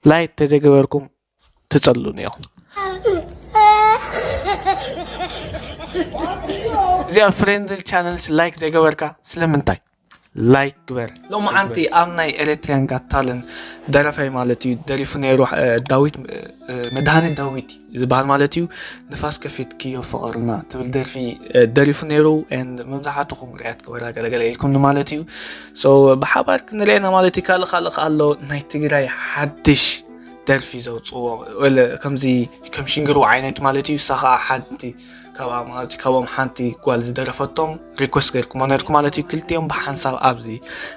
ላይክ ተዘይገበርኩም ትጸሉን እዮም። እዚኣ ፍሬንድሊ ቻነልስ ላይክ ዘይገበርካ ስለምንታይ? ላይክ ግበር። ሎማዓንቲ ኣብ ናይ ኤሪትሪያን ጋት ታለንት ደረፋይ ማለት እዩ ደሪፉ ነይሩ። ዳዊት መድሃኒ ዳዊት ዝበሃል ማለት እዩ። ንፋስ ከፊትክዮ ፍቕርና ትብል ደርፊ ደሪፉ ነይሩ። መብዛሕትኹም ሪያት ግበራ ገለገለ ኢልኩም ማለት እዩ። ብሓባር ክንሪአና ማለት እዩ። ካልእ ካልእ ኣሎ ናይ ትግራይ ሓድሽ ደርፊ ዘውፅዎ ከምዚ ከም ሽንግሩ ዓይነት ማለት እዩ። እሳ ከዓ ሓንቲ ካብኣ ማለት ካብኦም ሓንቲ ጓል ዝደረፈቶም ሪኮስት ገርኩሞ ነርኩ ማለት እዩ። ክልቲኦም ብሓንሳብ ኣብዚ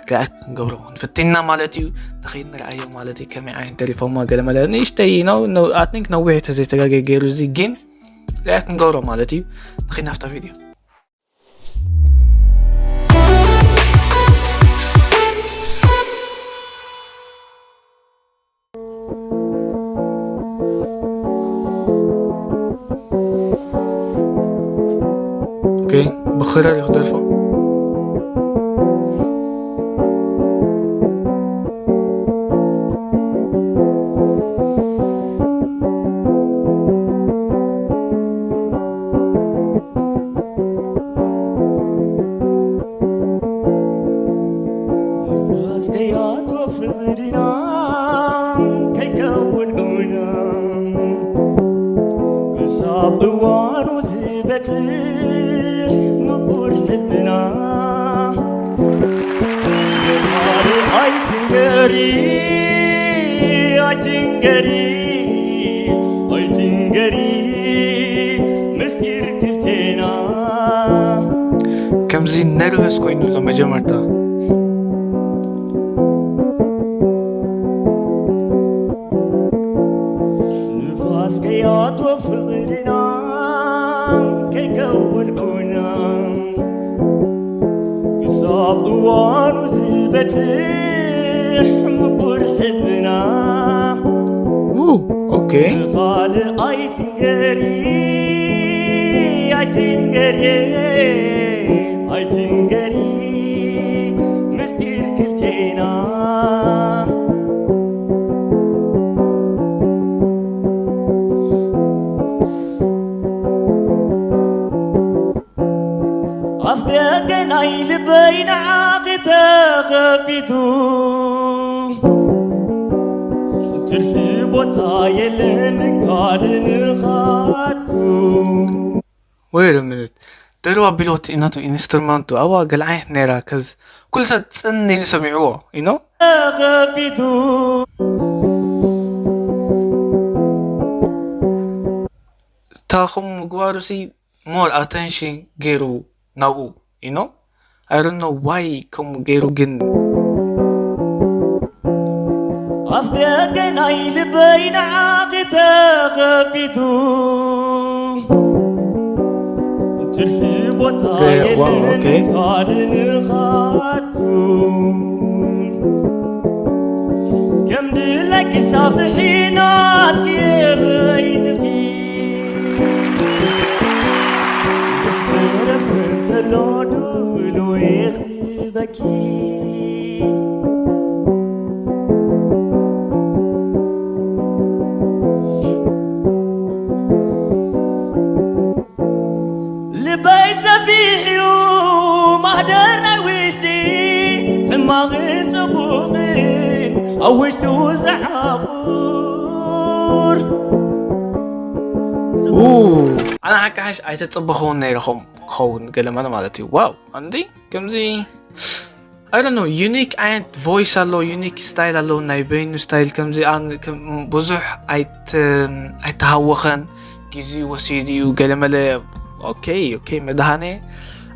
ሪያክት ክንገብሮ ክንፍትና ማለት እዩ። ንኸይድ ንርኣዮ ማለት እዩ። ከመይ ዓይነት ደሪፎሞ ገለ መለ ንእሽተይ ነው። ኣትንክ ነዊሕ ተዘይተጋገ ገይሩ እዚ ግን ሪያክት ክንገብሮ ማለት እዩ። ንኸይድ ናፍታ ቪድዮ። ብክረር ይክደርፎ ነርቨስ ኮይኑ ኣሎ መጀመርታ። ንፋስ ከይኣትዎ ፍቕርና ከይከውን ዑና ክሳብ እዋኑ ዝበጽሕ ምቁር ሕልምና። ኦኬ። ንኻልእ ኣይትንገሪ ኣይትንገሪ ኣይትንገሪ ምስጢር ክልቴና። ኣፍ ደገ ናይ ልበይ ንዓኺ ተኸፊቱ ትርፊ ቦታ የለን ካልእ ንኻቱ። ወይረ ምንት ደርባ ቢሎት ኢናቱ ኢንስትሩመንቱ ኣዋ ገለ ዓይነት ነይራ ከዝ ኩሉ ሰብ ጽን ኢሉ ሰሚዕዎ ኢኖ ተኸፊቱ ታኹም ምግባሩሲ more attention ገይሩ ናብኡ ኢኖ። I don't know why ከምኡ ገይሩ ግን ኣፍ ደገ ናይ ልበይ ንዓኺ ተኸፊቱ ትርፊ ቦታ የለን ካልእ ንኻቱ ከም ድለኪ ሳፍሒ ናትኪ በይንኺ ዝተረፈ እንተሎ ዱሉ ይኽበኪ። ልበይ ሰፊሕ እዩ ማህደር ናይ ውሽጢ ሕማቕን ጽቡቕን ኣብ ውሽጡ ዝዓቁር። ኣነ ሓቂ ሓሽ ኣይተጸበኹን ነይረ ከም ክኸውን ገለመለ ማለት እዩ። ዋው ኣንቲ ከምዚ I don't know ዩኒክ ዓይነት ቮይስ ኣለዎ፣ ዩኒክ ስታይል ኣለዎ፣ ናይ በይኑ ስታይል ከምዚ ብዙሕ ኣይተሃወኸን፣ ግዜ ወሲዱ እዩ ገለመለ። ኦኬ ኦኬ መድሃኔ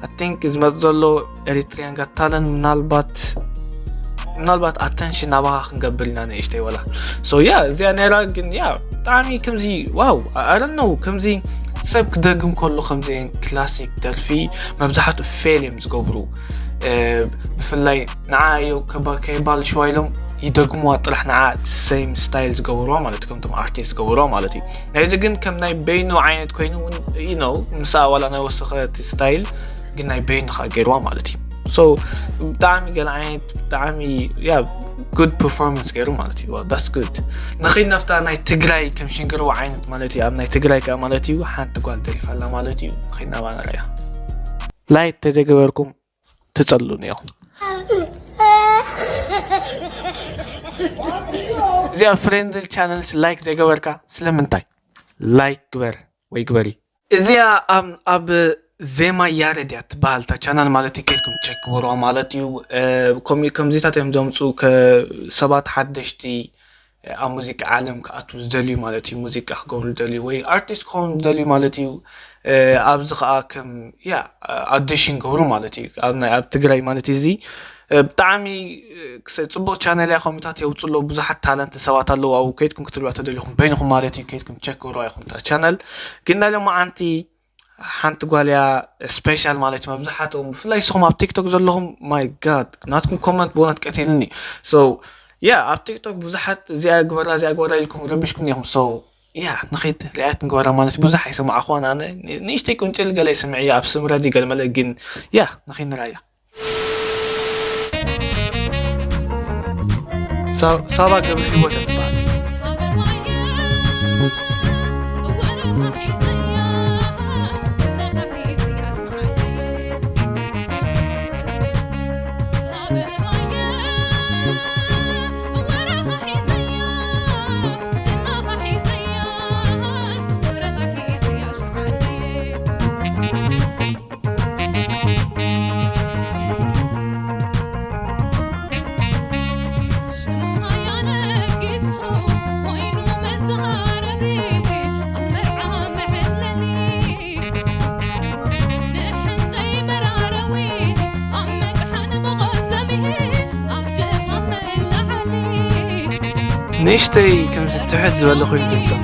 I think ዝመጽእ ዘሎ ኤሪትሪያን ጋት ታለንት ምናልባት ምናልባት ኣተንሽን ናባኻ ክንገብር ኢና ንእሽተይ ወላ so yeah እዚኣ ነይራ ግን yeah ብጣዕሚ ከምዚ wow I don't know ከምዚ ሰብ ክደግም ከሎ ከምዚ ክላሲክ ደርፊ መብዛሕትኡ ፌል እዮም ዝገብሩ። ብፍላይ ንዓ እዮ ከይባልሽዋ ኢሎም ይደግሙዋ ጥራሕ ንዓ ሴም ስታይል ዝገብሩዋ ማለት ከምቶም ኣርቲስት ዝገብሩዋ ማለት እዩ። ናይዚ ግን ከም ናይ በይኑ ዓይነት ኮይኑ እውን you know ምስኣ ዋላ ናይ ወሰኸት ስታይል ግን ናይ በይኑ ከዓ ገይርዋ ማለት እዩ። So ብጣዕሚ ገለ ዓይነት ብጣዕሚ yeah good performance ገይሩ ማለት እዩ። That's good። ንኸይድ ናብታ ናይ ትግራይ ከም ሽንግርዋ ዓይነት ማለት እዩ። ኣብ ናይ ትግራይ ከኣ ማለት እዩ ሓንቲ ጓል ደሪፋ ኣላ ማለት እዩ። ንኸይድ ናባ ንርኣያ። ላይክ ተዘይገበርኩም ትጸሉኒ ኢኹም። እዚኣ ፍሬንድሊ ቻነልስ ላይክ ዘይገበርካ ስለምንታይ? ላይክ ግበር ወይ ግበሪ። እዚኣ ኣብ ኣብ ዜማ ያሬድ እያ ትበሃል እታ ቻናል ማለት እዩ። ከይድኩም ቸክ ግበሩዋ ማለት እዩ። ከምዚታት እዮም ዘምፅኡ ከሰባት ሓደሽቲ ኣብ ሙዚቃ ዓለም ክኣትዉ ዝደልዩ ማለት እዩ። ሙዚቃ ክገብሩ ዝደልዩ ወይ ኣርቲስት ክኾኑ ዝደልዩ ማለት እዩ። ኣብዚ ከዓ ከም ያ ኣዲሽን ገብሩ ማለት እዩ። ኣብ ናይ ኣብ ትግራይ ማለት እዩ። እዚ ብጣዕሚ ጽቡቅ ቻነል እያ። ከምታት የውፅሎ ብዙሓት ታለንት ሰባት ኣለዉ። ኣብኡ ከይድኩም ክትሪዋ ተደሊኹም በይንኹም ማለት እዩ። ከይድኩም ቸክ ግበሩዋ ኢኹም እታ ቻነል። ግን ናይ ሎማዓንቲ ሓንቲ ጓል እያ ስፔሻል ማለት እዩ። መብዛሕትኦም ብፍላይ ንስኹም ኣብ ቲክቶክ ዘለኹም my god ናትኩም ኮመንት ብእውነት ቀቲልኒ። So yeah ኣብ ቲክቶክ ብዙሓት እዚኣ ግበራ እዚኣ ግበራ ኢልኩም ረቢሽኩም ኢኹም። So yeah ንኸይድ ሪያክት ንግበራ ማለት ብዙሕ ኣይሰማዕኹዋን ኣነ ንእሽተይ ቁንጭል ገለ ይስምዕ እያ ኣብ ስምረዲ ገለ መለ ግን yeah ንኸይድ ንራያ። ሳባ ገብረ ህይወት ትበሃል። ንእሽተይ ከምዚ ትሕት ዝበለ ኮይኑ ድምፆም።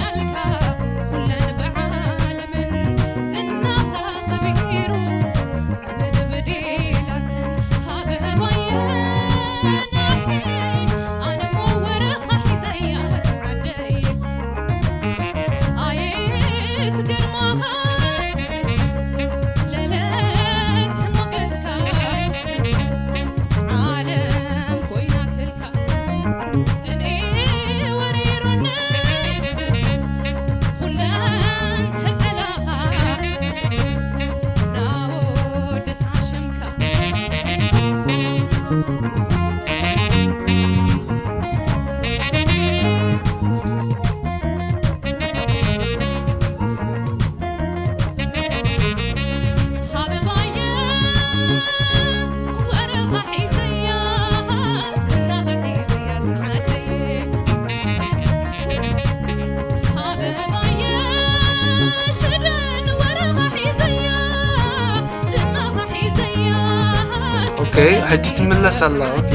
ኦኬ፣ ሕጂ ትምለስ ኣላ። ኦኬ።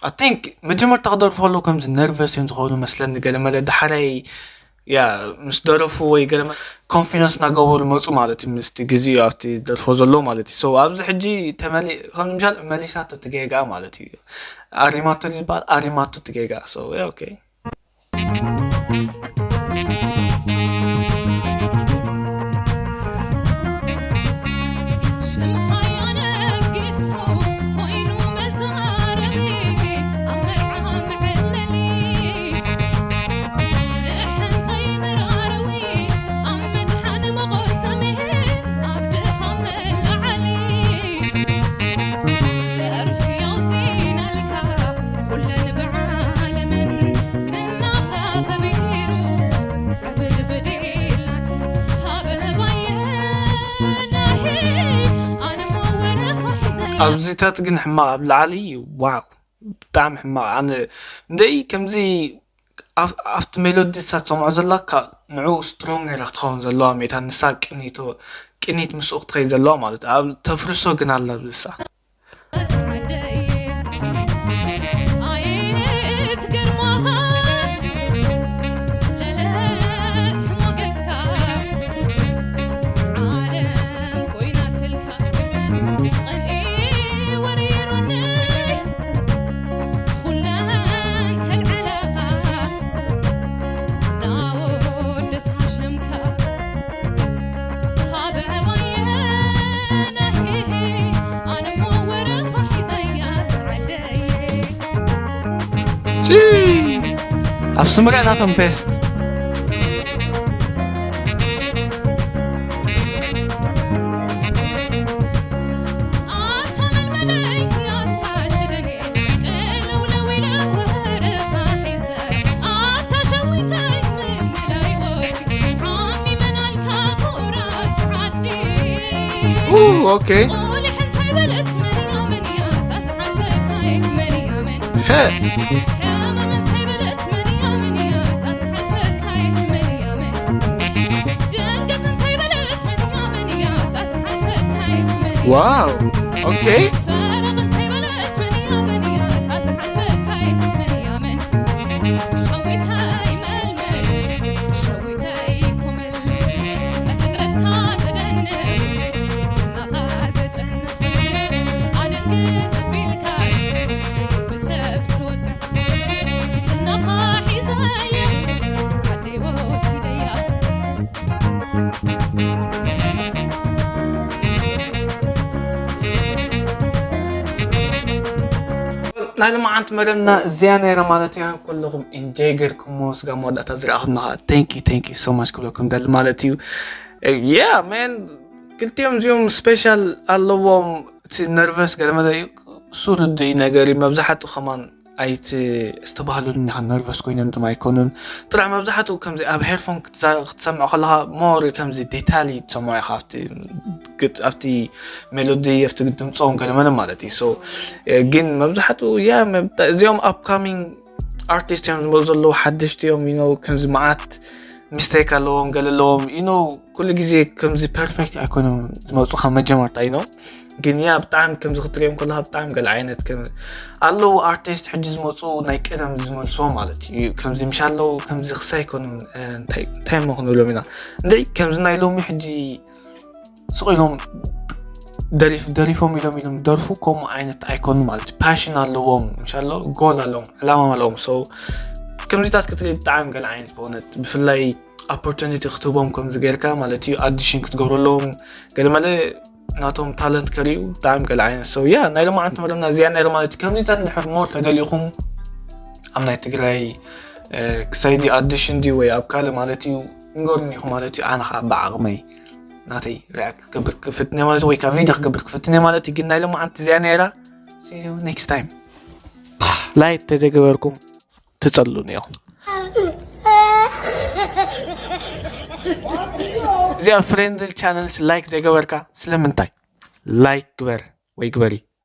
I think መጀመርታ ክደርፎ ከለዉ ከምዚ ነርቨስ እዮም ዝኾኑ መስለኒ ገለ መለ። ዳሕራይ ያ ምስ ደረፉ ወይ ገለ መለ ኮንፊደንስ እናገበሩ መፁ ማለት እዩ። ምስቲ ግዜኡ ኣብቲ ደርፎ ዘሎ ማለት እዩ። So ኣብዚ ሕጂ ተመሊ ከም ምሻል መሊሳቶ ትጌጋ ማለት እዩ። ኣሪማቶ ዝበሃል ኣሪማቶ ትጌጋ። So yeah, okay። ኣብዚታት ግን ሕማቕ ኣብ ላዕሊ ዋው ብጣዕሚ ሕማቕ። ኣነ እንደይ ከምዚ ኣብቲ ሜሎዲ ንሳ ትሰምዖ ዘላ ንዑ ስትሮንገር ክትኸውን ዘለዋ ሜታ ንሳ ቅኒቶ ቅኒት ምስኡ ክትኸይድ ዘለዋ ማለት ኣብ ተፍርሶ ግን ኣላ ብሳ ስምርዕ ናቶም ቤስት። ኡ፣ ኦኬ። ሀ። ዋው፣ ኦኬ። ናይ ሎማዓንቲ መደብና እዚኣ ነይራ ማለት እያ። ኩልኹም ኢንጆይ ጌርኩሞ፣ ስጋ መወዳእታ ዝረኣኹምና ከዓ thank you, thank you so much ክብለኩም ደሊ ማለት እዩ። Yeah man፣ ክልቲኦም እዚኦም ስፔሻል ኣለዎም። እቲ ነርቨስ ገለመለ እዩ፣ እሱ ርዱእ ነገር እዩ። መብዛሕትኡ ከማን ኣይት ኣስተባህሉን፣ ነርቨስ ኮይኖም ድማ ኣይኮኑን። ጥራሕ መብዛሕትኡ ከምዚ ኣብ ሄድፎን ክትሰምዖ ከለኻ ሞር ከምዚ ዴታሊ ትሰምዖ ኢኻ፣ ኣብቲ ሜሎዲ፣ ኣብቲ ድምፆም ገለመለ ማለት እዩ። So ግን መብዛሕትኡ ያ እዚኦም ኣፕካሚንግ ኣርቲስት እዮም ዝመፁ ዘለዉ፣ ሓደሽቲ እዮም። You know፣ ከምዚ መዓት ሚስቴክ ኣለዎም፣ ገለ ኣለዎም። You know፣ ኩሉ ግዜ ከምዚ ፐርፌክት ኣይኮኑም ዝመፁ ካብ መጀመርታ። You know፣ ግን ያ ብጣዕሚ ከምዚ ክትሪኦም ከለካ ብጣዕሚ ገለ ዓይነት ኣለዉ ኣርቲስት ሕጂ ዝመፁ ናይ ቀደም ዝመልስዎ ማለት እዩ። ከምዚ ምሽ ኣለዉ ከምዚ ክሳይ ኣይኮኑም፣ እንታይ እሞ ክንብሎም ኢና እንድዒ። ከምዚ ናይ ሎሚ ሕጂ ስቕ ኢሎም ደሪፍ ደሪፎም ኢሎም ኢሎም ደርፉ ከምኡ ዓይነት ኣይኮኑ ማለት እዩ። ፓሽን ኣለዎም፣ ምሽ ኣሎ ጎል ኣለዎም፣ ዕላማ ኣለዎም። So ከምዚታት ክትርኢ ብጣዕሚ ገለ ዓይነት ብእውነት፣ ብፍላይ ኦፖርቹኒቲ ክትህቦም ከምዚ ጌርካ ማለት እዩ፣ ኣዲሽን ክትገብረሎም ገለመለ ናቶም ታለንት ከርእዩ ብጣዕሚ ገለ ዓይነት። So ያ ናይ ሎማዓንቲ መደብና እዚኣ ነይራ ማለት እዩ። ከምዚታት እንድሕር ሞር ተደሊኹም ኣብ ናይ ትግራይ ክሳይ ድዩ ኣዲሽን ድዩ ወይ ኣብ ካልእ ማለት እዩ ንገሩኒ ኢኹም ማለት እዩ። ኣነ ከዓ ብዓቕመይ ናተይ ሪያክት ክገብር ክፍትነ ማለት ወይ ከዓ ቪድዮ ክገብር ክፍትነ ማለት እዩ። ግን ናይ ሎማዓንቲ እዚኣ ነይራ። See you next time። ላይክ ተዘገበርኩም ትጸሉን ኢኹም። እዚኣ ፍሬንድል ቻነልስ ላይክ ዘይገበርካ ስለምንታይ? ላይክ ግበር ወይ ግበሪ።